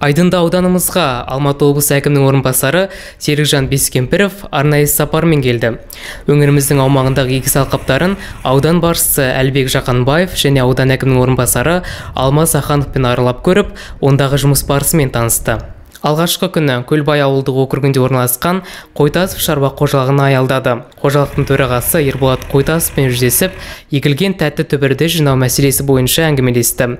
Айдынды ауданымызға Алматы облысы әкімінің орынбасары Серікжан Бескемпіров арнайы сапармен келді. Өңіріміздің аумағындағы егіс алқаптарын аудан басшысы Әлібек Жақанбаев және аудан әкімінің орынбасары Алмас Ахановпен аралап көріп, ондағы жұмыс барысымен танысты. Алғашқы күні Көлбай ауылдық округінде орналасқан Қойтасов шаруа қожалығына аялдады. Қожалықтың төрағасы Ерболат Қойтасовпен жүздесіп, егілген тәтті түбірді жинау мәселесі бойынша әңгімелесті.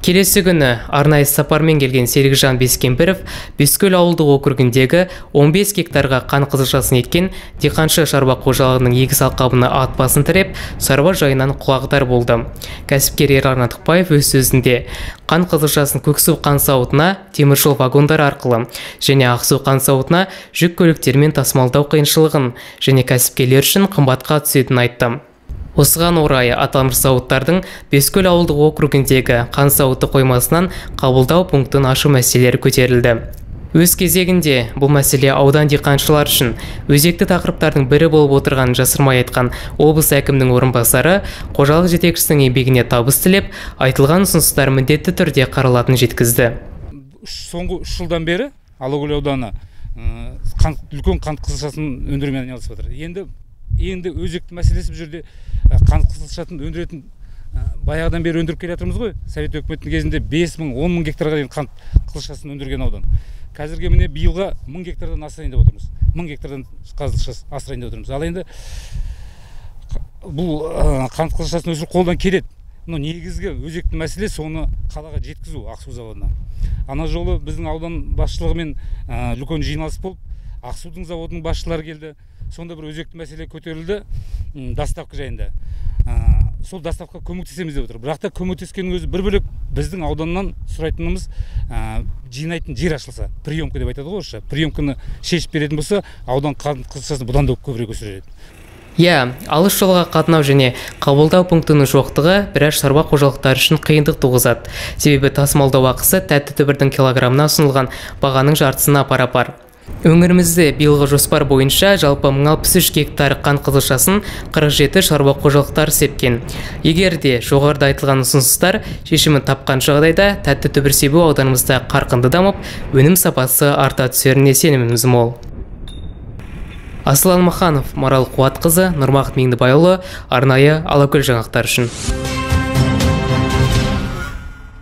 Келесі күні арнайы сапармен келген Серікжан Бескемпіров Бескөл ауылдық округіндегі 15 гектарға қант қызылшасын еккен диқаншы шаруа қожалығының егіс алқабына ат басын тіреп, шаруа жайынан құлағдар болды. Кәсіпкер Ерлан Артықбаев өз сөзінде қант қызылшасын Көксу қант зауытына теміржол вагондары арқылы және Ақсу қант зауытына жүк көліктерімен тасымалдау қиыншылығын және кәсіпкерлер үшін қымбатқа түсетінін айтты. Осыған орай аталмыш зауыттардың Бескөл ауылдық округіндегі қант зауыты қоймасынан қабылдау пунктін ашу мәселелері көтерілді. Өз кезегінде бұл мәселе аудан диқаншылар үшін өзекті тақырыптардың бірі болып отырғанын жасырмай айтқан облыс әкімінің орынбасары қожалық жетекшісінің еңбегіне табыс тілеп, айтылған ұсыныстар міндетті түрде қаралатынын жеткізді. Соңғы 3 жылдан бері Алакөл ауданы үлкен қант қызылшасын өндірумен айналысып жатыр. Енді өзекті мәселесі бұл жерде қант қызылшасын өндіретін баяғыдан бері өндіріп келе жатырмыз ғой. Совет өкіметінің кезінде 5 000, 10 000 гектарға дейін қант қызылшасын өндірген аудан. Қазірге міне биылға 1000 гектардан асырайын деп отырмыз. 1000 гектардан қызылшасын асырайын деп отырмыз. Ал енді бұл қант қызылшасын өсіру қолдан келеді. Но негізгі өзекті мәселе соны қалаға жеткізу, Ақсу заводына. Ана жолы біздің аудан басшылығымен үлкен жиналыс болып, Ақсудың заводының басшылары келді. Сонда бір өзекті мәселе көтерілді, доставка жайында. Сол доставка көмектесеміз деп отыр. Бірақ та көмектескеннің өзі бір бөлек, біздің ауданнан сұрайтынымыз жинайтын жер ашылса, приемка деп айтады ғой орысша, приемканы шешіп беретін болса, аудан қант қызылшасын бұдан да көбірек өсірер еді. Иә, алыс жолға қатынау және қабылдау пунктінің жоқтығы біраз шаруа қожалықтары үшін қиындық туғызады. Себебі тасымалдау ақысы тәтті түбірдің килограммына ұсынылған бағаның жартысына пара-пар. Өңірімізде биылғы жоспар бойынша жалпы 1063 гектар қант қызылшасын 47 шаруа қожалықтары сепкен. Егер де жоғарыда айтылған ұсыныстар шешімін тапқан жағдайда тәтті түбір себу ауданымызда қарқынды дамып, өнім сапасы арта түсеріне сеніміміз мол. Асылан Маханов, Марал Қуатқызы, Нұрмақыт Меңдібайұлы, арнайы Алакөл жаңалықтары үшін.